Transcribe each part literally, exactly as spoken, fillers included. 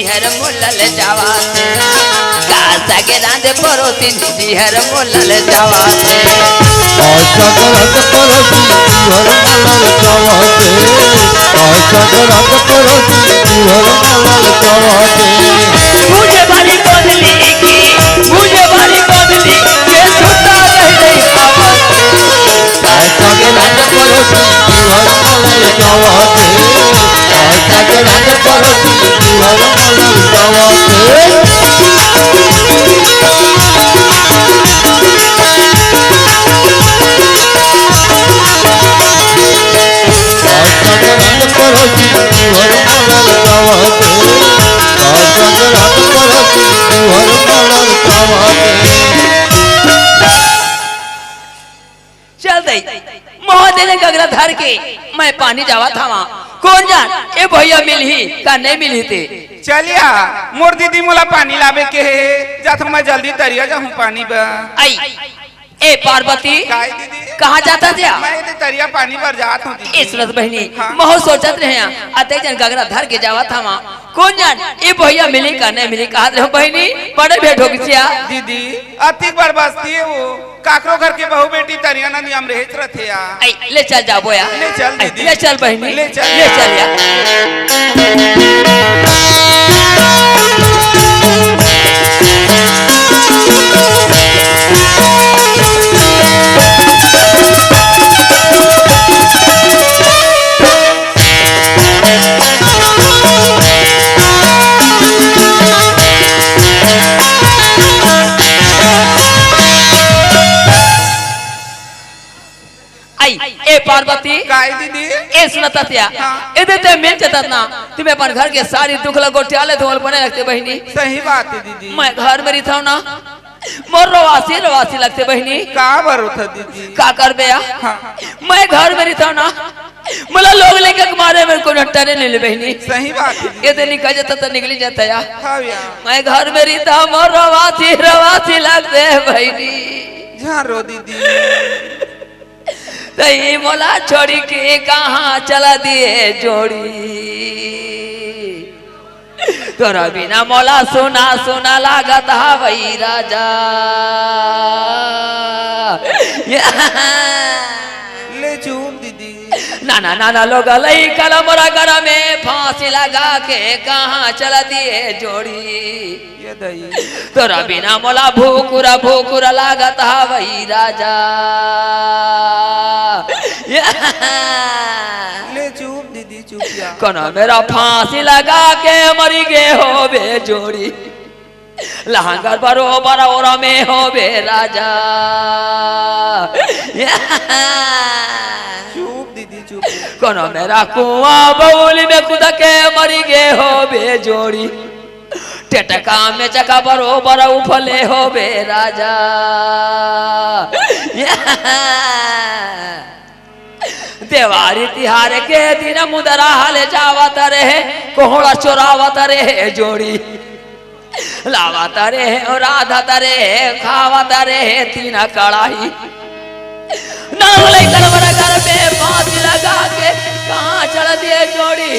हर मोला ललचावत हे। का साग रांध परोसिन, हर मोला ललचावत हे। का साग रांध परोसिन, हर मोला ललचावत हे। का साग रांध परोसिन, हर मोला ललचावत हे। मुझे बारी बदली की, मुझे बारी बदली, ये छुट्टा रह गई आवत। का साग रांध परोसिन, हर मोला ललचावत हे। का साग रांध परोसिन, हर मोला ललचावत हे। चल दई, मोह देने गगरा धर के मैं पानी जावत हवा। कोन जान ए भैया मिलही का नहीं मिलही ते। चलिया, मोर दीदी मोला पानी लाबे के हे, जात हूँ मैं जल्दी तरिया जाहूँ पानी बर। आई, ए पार्वती, काय दीदी? कहाँ जात हस या? मैं एदे तरिया पानी बर जात हूँ दीदी। ए सुनत बहिनी, हाँ। महू सोचत रहे हैं, अते जन गगरा धर के जावत हवा। कोन जान ए भैया मिलही का नहीं मिलही, कहत रहे बहिनी, बड़े भेंट हो गिस या। दीदी, अतिक बड़ बस्ती हे वो, काकरो घर के बहू बेटी तरिया नदिया म रेहेच रथे या। आई, ले चल जाबो या। ले चल आई, दीदी। ले चल बहिनी। ले चल। ले चल या। आई, ए पार्वती। काय दीदी? ए सुनत हस या। हाँ। एदे ते मिल जतत ना, ते मैं अपन घर के सारी दुख ला गोठिया लेथों, मोला बने लगथे बहिनी। सही बात हे दीदी। मैं घर में रहिथों ना, मोर रवासी रवासी लगथे बहिनी। का बर होथे दीदी? का करबे या? हाँ। मैं घर में रहिथों ना, मोला लोग लइका के मारे में कोनो टरे नहीं ले बहिनी। सही बात हे दीदी। एदे निकल जतत त निकली जात या। हाँ या। मैं घर में रहिथों, मोर रवासी रवासी लगथे बहिनी। झन रो दीदी। तई मोला छोड़ी के कहाँ चला दिहे जोड़ी। तोरा बिना मोला सुना सुना लागत हवई राजा। ले चुप दीदी। नाना नाना लोग लइका ला मोरा गरा में फांसी लगा के कहाँ चला दिहे जोड़ी। ये दई। तोरा बिना मोला भूकुरा भूकुरा लागत हवई राजा। ले चुप दीदी, चुप या। कोनो मेरा फांसी लगा के मरी गे होबे जोड़ी। लहंगर बरोबर ओरा में होबे राजा। चुप दीदी, चुप। कोनो मेरा कुआं बउली में कूद के मरी गे होबे जोड़ी। टेटका में चका बरोबर उफले होबे राजा। देवारी तिहार के दिन मुदरा हले जावत रहे, कोहड़ा चोरावत रहे जोड़ी। लावत रहे, राधत रहे, खावत रहे तीन कड़ाही। नल लइकन मोर घर में फांसी लगा के कहाँ चल दिहे जोड़ी।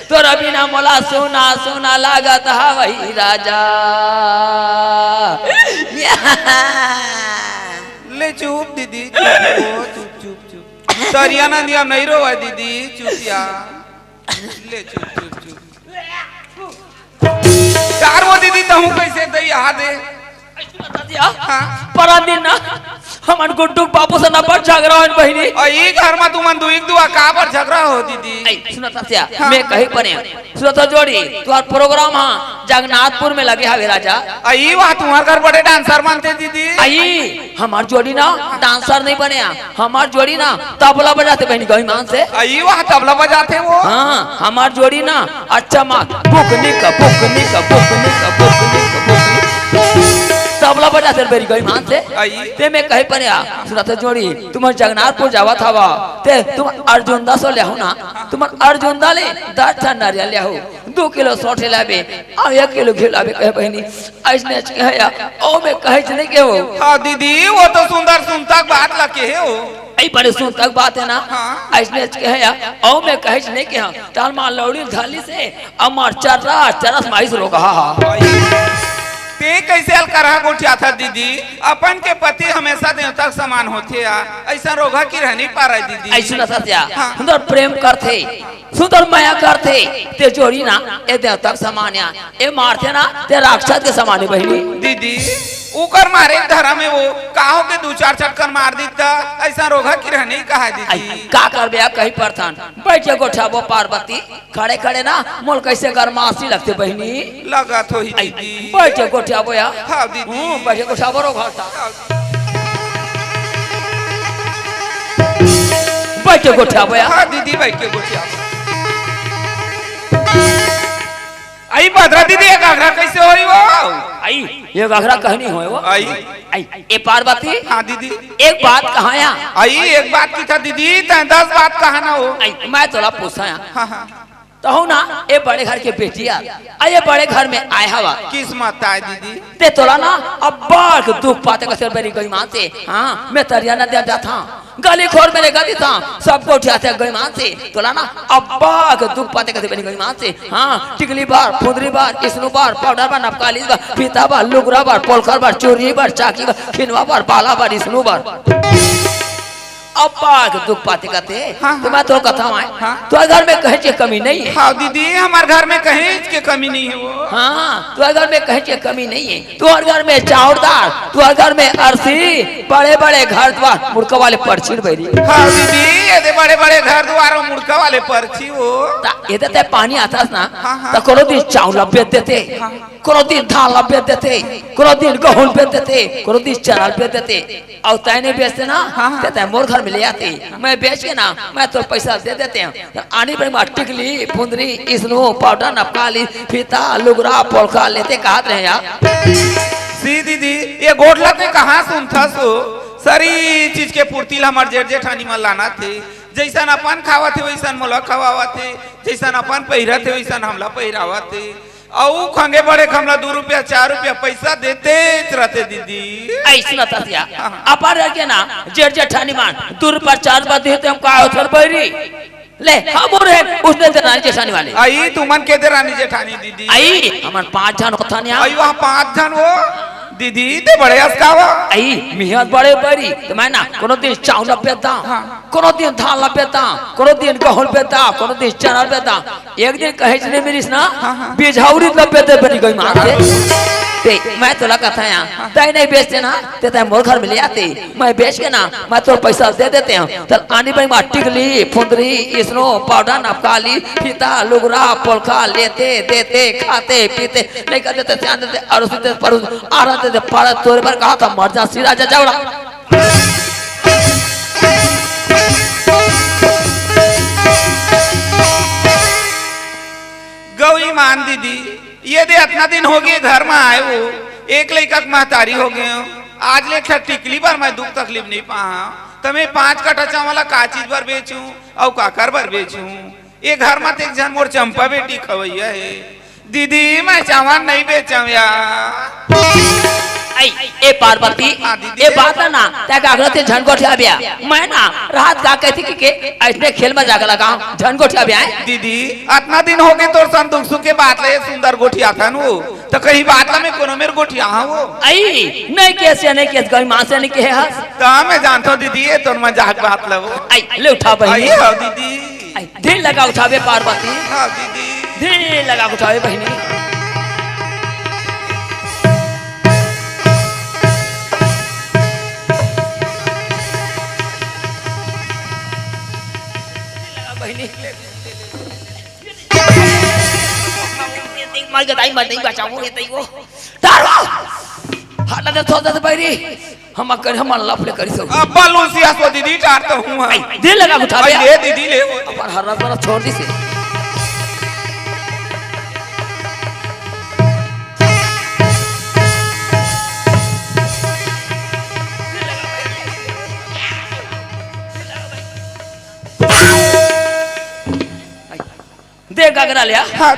तोरा बिना मोला सुना सुना लागत हवई राजा। ले चुप दीदी, चुप हो, चुप, चुप, चुप। तरिया नदिया नहीं रोवा दीदी, चुप या। ले चुप, चुप, चुप। कार वो दीदी, तहूँ कैसे दई हाथ दे? हाँ। परा दिन ना, हमन गुड्डू के बापू से ना बड़ झगरा होन बहिनी। अ, ई घर मा तुमन दुई के दुआ काबर झगरा हो दीदी? ऐ, सुनत हस या, हाँ। मैं कही परे, सुनत हो जोड़ी, तुहार प्रोग्राम हा जगन्नाथपुर में लगे हवे राजा। अ, ई वाह, तुम्हार घर बड़े डांसर बनते दीदी। अ, ई, हमार जोड़ी ना डांसर नहीं बने आ, हमार जोड़ी ना तबला बजाथे बहिनी गही मान से। अ, ई वाह, तबला बजाथे वो। हाँ, हमार जोड़ी ना अच्छा मात, बुकनी का, बुकनी का, बुकनी का, बुकनी का, बुकनी। तबला बजाथे बहिनी गही मान से। अ, ई। ते मैं कही परे आ, सुनत हो जोड़ी, तुमन जगन्नाथपुर जावत हवा, ते तुमन अर्जुन दा सो ल्याहू ना, तुमन अर्जुन दा ले दस ठन नारियल ल्याहू, दू किलो सोंठे लाबे, अउ एक किलो घी लाबे कहे बहिनी, अइसने कहे या, ओ मैं कहे नहीं के हो। हाँ दीदी, वो तो सुंदर सुनता बात ला के हो। अई बड़े सुन तक बात हे ना। हाँ। अइसने कहे या, अउ मैं कहेच नहीं के हाँ, ताल मार लौड़ी धाली से, अमार चर्रा, चरस माइस रोगहा हा। ते कइसे अलकरहा गोठियाथस दीदी? अपन के पति हमेशा देवता के समान होथे या, अइसन रोगहा किरहा नहीं पारय दीदी। अइसन सत्या, हाँ। सुंदर प्रेम करथे, सुंदर मया करथे, ते जोड़ी ना, ए देवता के समान या, ए मारथे ना, ते राक्षस के समान हे बहिनी। दीदी, उकर मारे धरम हे वो, काहो के दू चार चटकन मार दी त, अइसन रोगहा किरहा नहीं कहा दीदी। अई, का करबे या कहीं परथन, बइठ के गोठियाबो पार्वती, खड़े खड़े ना, मोला कइसे गरमासी लगथे बहिनी। लगत होही अई, दीदी। बइठ के गोठियाबो या। हाँ दीदी। हम्म, बइठ के गोठियाबो रोगहा। बइठ के गोठियाबो या। हाँ दीदी, बइठ के गोठियाबो। अई बदरा दीदी, ए घाघरा कइसे होही वो? अई, ए घाघरा कहीं नहीं होय वो। अई। अई, ए पार्वती। हाँ दीदी। एक बात कहा या। अई, एक बात किथस दीदी, तैं दस बात कहा ना वो। अई, मैं तोला पूछा या। हाँ, हाँ। तहूँ ना, ए बड़े घर के बेटी या, अई ए बड़े घर में आय हवस। किस्मत आय दीदी। ते तोला ना, अब्बड़ के दुख पाते कथे बहिनी गईमान से। हाँ, मैं तरिया नदिया जाथंव, गली खोर में रेंगत दिखथंव, सब गोठियाथे गईमान से। तोला ना, अब्बड़ के दुख पाते कथे बहिनी गईमान से। हाँ, टिकली बर, फुंदरी बर, इसनू बर, पाउडर बर, नपकाली बर, फीता बर, लुगरा बर, पोलखर बर, चूरी बर, चाकी बर, खिनवा बर, बाला बर, इसनू बर। अब्बड़ के दुख पाते कथे। हाँ, त मैं तोला कथंव, हाँ। तोर घर में कहेच के कमी नहीं हे। हाँ दीदी, हमर घर में कहेच के कमी नहीं हे वो। हाँ, तोर घर में कहेच के कमी नहीं हे। तोर घर में चाउर दार, तोर घर में अरसी, बड़े बड़े घर दुवार, मुड़का वाले परछी बहिनी। हाँ दीदी, एदे बड़े बड़े घर दुवार अउ मुड़का वाले परछी वो। त एदे ते पानी आथस ना, हाँ, हाँ। त कोनो दिन चाउर ल बेच देते, हाँ। कोनो दिन धान ल बेच देते, कोनो दिन गहूं ल बेच देते, कोनो दिन चना ल बेच देते। अउ तैं नहीं बेचते ना, हाँ, हाँ। ते तैं मोर घर में ले आते। मैं बेच के ना, मैं तोर पइसा दे देतेंव। आनी बानी म टिकली, फुंदरी, इसनू, पाउडर, नपकाली, फीता, लुगरा, पोलखा लेते कहत रहेंव या। सी दीदी, ए गोठ ला ते कहाँ सुनथस वो? सरी चीज के पूर्ति ला हमर जेठ जेठानी मन लानथे। जइसन अपन खावथे, वइसन मोला खवावथे। जइसन अपन पहिरथे, वइसन हमला पहिरावथे। अउ खंगे बड़े के हमला दू रुपया, चार रुपया पइसा देतेच रहिथे दीदी। अइसने सत्या, हाँ, हाँ। अपन घर के ना, जेठ जेठानी मन दू रुपया, चार रुपया देथे, हम का होथन बहिनी? ले, हमू रहेन, ओइसने देरानी जेठानी वाले। अई, तुमन के देरानी जेठानी दीदी? अई, हमन पांच झन होथन या। अई, वहाँ पांच झन हो? दीदी, ते बड़े हस का वो? अई, मिहत बड़े बहिनी, त मैं ना, कोनो दिन चाउर ल बेचतेंव, हाँ। कोनो दिन धान ल बेचतेंव, कोनो दिन गहूं ल बेचतेंव, कोनो दिन चना ल बेचतेंव। एक दिन कहेच नहीं मिलिस ना, हाँ, हाँ। बिजहौरी ल बेच देतेंव बहिनी गईमान से। ते, मैं तोला कथंव या, हाँ। तैं नहीं बेचते ना, ते तैं मोर घर में ले आते। मैं बेच के ना, मैं तोर पइसा दे देतेंव। त आनी बानी म टिकली, फुंदरी, इसनू, पाउडर, नपकाली, फीता, लुगरा, पोलखा लेते, देते, खाते, पीते, लइका देते, सियान देते, अरोस देते, परोस, आरा देते, पारा तोरे बर कहा था, मर जा, सिरा जा, जावड़ा। गईमान दीदी, एदे अतना दिन होगे घर म आए हो, एक लइका के महतारी होगे हो, आज ले एक ठा टिकली बर मैं दुख तकलीफ नहीं पाहा। त मैं पांच कट्ठा चावल ला का चीज बर बेचूं, अउ काकर बर बेचूं? ए घर म त एक झन मोर चंपा बेटी खवइया हे। दीदी, मैं चावल नहीं बेचंव या। अई, ए पार्वती, हाँ, दीदी। ए बात ला ना, तैं घाघरा ते झन गोठियाबे या। मैं ना, रात का कहिथे कि के, अइसने खेल मजाक लगावंव, झन गोठियाबे या। दीदी, अतना दिन होगे तोर संग दुख सुख के बात ला ए सुंदर गोठियाथन वो, त कहीं बात ला मैं कोनो मेर गोठियाहूं वो। अई, नहीं कहे से, नहीं कहे, गईमान से नहीं कहे हस। त मैं जानथंव दीदी, ए तोर मजाक बात ला वो। अई, ले उठा बहिनी। अई, हाँ दीदी। अई, धीर लगा उठाबे पार्वती। हाँ दीदी। धीर लगा उठाबे बहिनी। बहिनी। मर गदाई, मर नहीं बचाओ, ये तई वो। तारो! हटा दे, छोड़ दे, बैरी। हम कर, हम लफड़े करी सब। अब बलून सिया सो दीदी, टार तो हूँ, हाँ। आई, दे लगा उठा अई, लिया। ले दीदी, ले। अपन हर रात वाला छोड़ दी से। दे गगरा लिया। हाँ।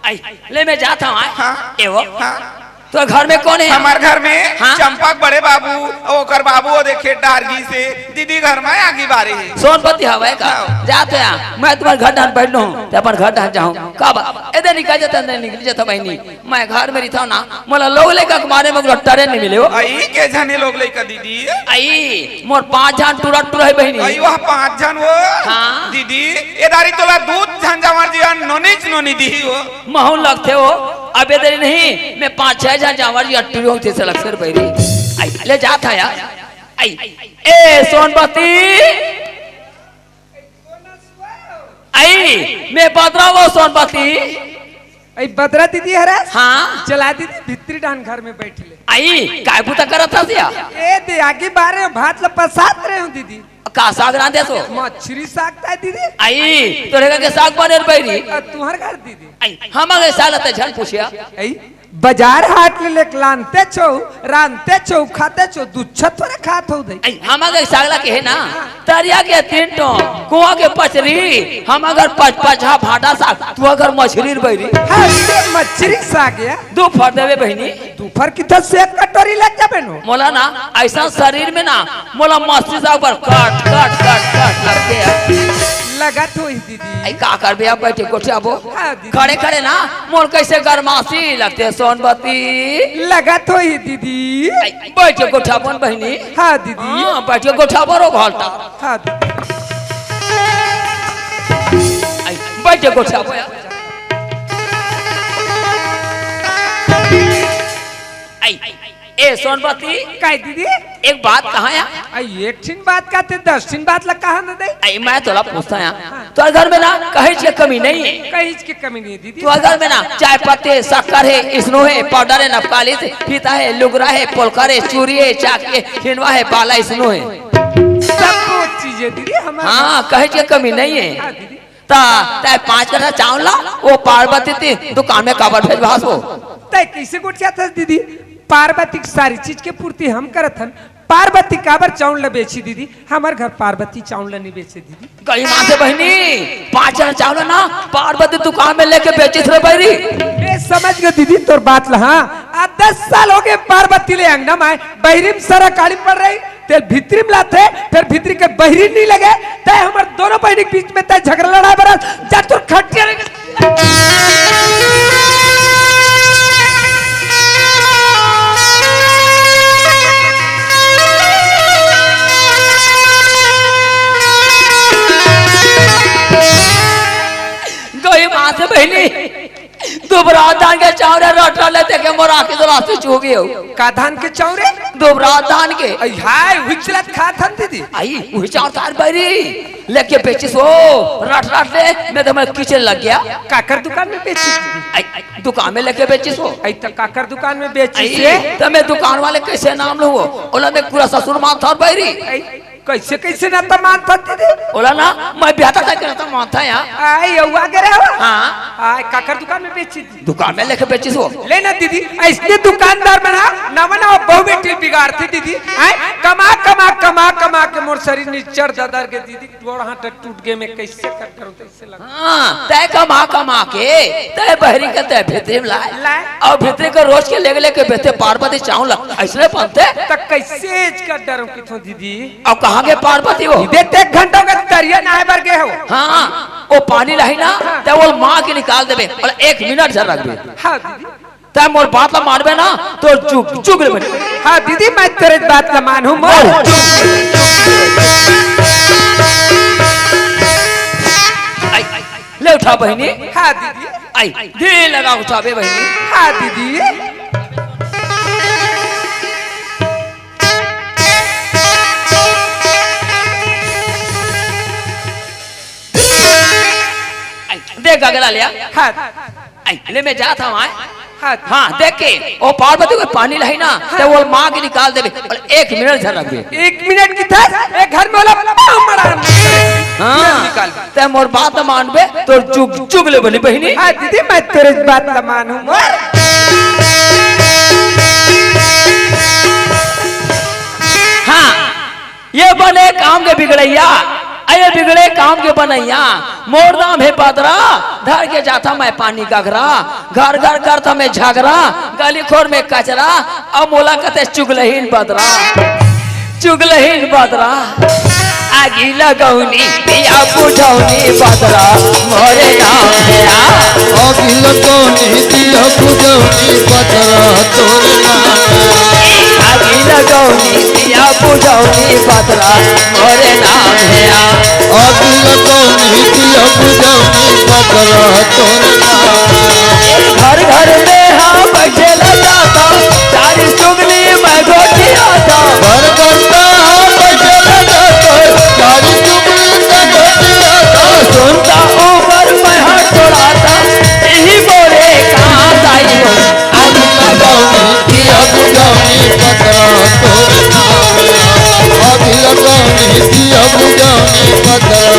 आई, ले मैं जाता हूँ, हाँ। हाँ। ए वो। हाँ। तोर घर में कोन हे? हमर घर में हाँ? चंपा के बड़े बाबू, ओकर बाबू वो देखे डारगी से, दीदी घर में आगी बारे हे। सोनपति हवय का? हाँ। जा तो या, मैं तुम्हर घर डाहन बैठ लूं, ते अपन घर डाहन जाहूं। का बा? एदे निकल जाता, नहीं निकल जाता बहिनी। मैं घर में रहिथंव ना, मोला लोग लइका के मारे में टरे नहीं मिले हो। अई के झने लोग लइका दीदी? अई, मोर पांच झन टूरा टूरा हे बहिनी। अई, वह पांच झन हो? हाँ। दीदी, ए दारी तोला दू झन जांवर जी नोनीच नोनी दिही हो। महूं लगथे हो, अब ए दारी नहीं, मैं पांच छह झन जांवर जी टूरी हों, तइसे लगथे रे बहिनी। अई, ले जात हंव यार। अई, ए सोनपति। अई, मैं बदरा वो सोनपति। अई बदरा दीदी हरस? हाँ। चला दीदी, भीतरी डाहन घर में बैठ ले। अई, काय बुता करत हस या? ए दे, आगी बारे भात ल पसात रहे हों दीदी। का साग रांधे हस? मछरी साग ताय दीदी। अई, तोरे घर के साग बने रे बहिनी? अ, तुम्हर घर दीदी। अई, हमर घर साग ल ते झन पूछे। अई, बजार हाट ले लेके लानतेच हो, रांधतेच हो, खातेच हो, दुच्छा थोरे खात हो दई। अई, हमर घर साग ला कहे ना, तरिया के तीन ठो, कुआं के पचरी, हमर घर पच-, पचहा भाटा साग, तोर घर मछरी रे बहिनी। हाँ, ये मछरी साग या। दू फर देबे बहिनी। दू फर किथे से एक कटोरी लग जाबे नो। मोला ना, अइसन शरीर में ना, मोला मछरी साग बर कट, कट, कट, कट लगथे यार। लगत होही दीदी। अई का करबे, अब बैठे गोठियाबो। हाँ, दीदी। खड़े खड़े ना मोर कइसे गरमासी लगथे सोनपति। लगत होही दीदी। अई, बैठ के गोठियाबो न बहिनी। हाँ, दीदी। हाँ, बैठ के गोठियाबो रो घालता। हाँ, दीदी। अई, बैठ के गोठियाबो यार। अई, ए सोनपति। काय दीदी? एक बात कहां या? अई, एक ठिन बात का ते दस ठिन बात ला कहा न दे। अई, मैं तोला पूछत हंव या। हाँ। तोर घर में ना कहींच के कमी नहीं हे। कहींच के कमी नहीं हे दीदी। तोर घर में ना चाय पत्ती, शक्कर हे, इसनो हे, पाउडर हे, नपकालिस हे, फीता हे, लुगरा हे, पोलकर हे, चूरी हे, चाकी हे, हिनवा हे, बाला, इसनो हे। सब वो चीज हे दीदी, हमर हाँ, कहींच के कमी नहीं हे। हाँ दीदी। त तैं पांच कट्ठा चांउर ला ओ पार्वती के दुकान में काबर भेजवास हो? तैं कइसे गोठियाथस दीदी? पार्वती के सारी चीज के पूर्ति हम करत हन। पार्वती काबर चांउर ला बेचही दीदी? हमर घर पार्वती चांउर ला नइ बेचे दीदी। गही मां से बहिनी, पांच कट्ठा चांउर ला ना पार्वती दुकान में लेके बेचिस रे बहिरी। मैं समझ गेंव दीदी तोर बात ला, हाँ। आज दस साल होगे पार्वती ले अंगना में आय, बहिरी में सारा काली पड़ रही। तेला भीतरी में लाथे, फेर भीतरी के बहिरी नइ लगे, तैं हमर दोनों बहिनी के बीच में तैं झगरा लड़ाय बर आय, जा तोर खटिया ले। गही मां से बहिनी। दुबरात धान के चांउर रट रट ले देखे मोर आंखी से आंसू चूहू गे हो। का धान के चांउर? दुबरात धान के। अई हाय, उही चलत खात हन दीदी। अई, उही चांउर तार बहिरी लेके बेचिस हो, रट रट ले, मैं तो मैं किचन लग गेंव। काकर दुकान में बेचिस दीदी? अई, दुकान में लेके बेचिस हो। अई, त काकर दुकान में बेचिस अई, हे? त मैं दुकान वाले कइसे नाम लूं हो? ओला मैं पूरा ससुर मानथंव बहिरी। अई, कइसे, कइसे नाता मानथस दीदी? ओला ना, मैं बिहाता तक के नाता मानथंव या। आय, अउ आगे रहे हो? हाँ। आय, काकर दुकान में बेचिस दीदी? दुकान में लेके बेचिस हो। ले ना दीदी, अइसने दुकानदार मन हा, नवा नवा बहू बेटी ल बिगाड़थे दीदी। आय, कमा, कमा, कमा, कमा के मोर शरीर निच्चर ददर गे दीदी, गोड़ हाथ टूट गे, मैं कइसे कर करूं, कइसे लग हाँ, तैं कमा कमा के, तैं बहिरी के तैं भीतरी में लाय। लाय। अउ भीतरी के रोज के लेके लेके बेचथे पार्वती चांउर ला, अइसने बनथे? त कइसे एच कर डरंव किथंव दीदी? अउ कहां गे पार्वती हो? दीदी, ते एक घंटा के तरिया नहाय बर गे हो। हाँ, ओ पानी लाही ना, हाँ। तैं ओला मां के निकाल देबे, ओला एक मिनट झन रखबे। हाँ दीदी। तैं मोर बात ला मानबे ना, तोर जुग, जुग ले बने। हाँ दीदी, मैं तोर बात ला मानहूं, मोर। अई, ले उठा बहिनी। हाँ दीदी। अई, दे लगा उठाबे बहिनी। हाँ दीदी। अई, दे गगरा ले आ। हाँ। अई, ले मैं जात हंव आय। हाँ। हाँ, देख के, ओ पार्वती के पानी लाही ना, हाँ। तैं ओला मां के निकाल देबे, अउ एक मिनट झन रखबे। एक मिनट किथस, ए घर में ओला पांव मरा। हाँ। निकाल। तैं मोर बात मानबे, तोर जुग, जुग ले बनी बहिनी। हाँ दीदी, मैं तोर बात ला मानहूं मोर। हाँ। ये बने काम के बिगड़इया, अरे बिगड़े काम के बनइया, मोर नाम हे बदरा, धर के जाथा मैं पानी गगरा, घर घर करथा मैं झगरा, गली खोर में कचरा, अब मोला कथे चुगलहीन बदरा, चुगलहीन बदरा। आगी लगौनी दिया बुझौनी बदरा, मोरे नाम हे आ। आगी लगौनी दिया बुझौनी बदरा, तोरे नाम हे आ। आगी लगौनी दिया बुझौनी बदरा, मोरे नाम हे आ। आगी लगौनी दिया बुझौनी बदरा, तोरे नाम हे आ। घर घर में हाँ बैठे ला जाता, चारी चुगली मैं गोठियाता। घर घर में हाँ बैठे ला जाता, चारी चुगली मैं गोठियाता। सुनता ऊपर मैं हाथ छोड़ाता, यही बोले कहाँ जाई हो। आगी लगौनी दिया बुझौनी बदरा, तोरे नाम हे आ। आगी लगौनी दिया बुझौनी बदरा,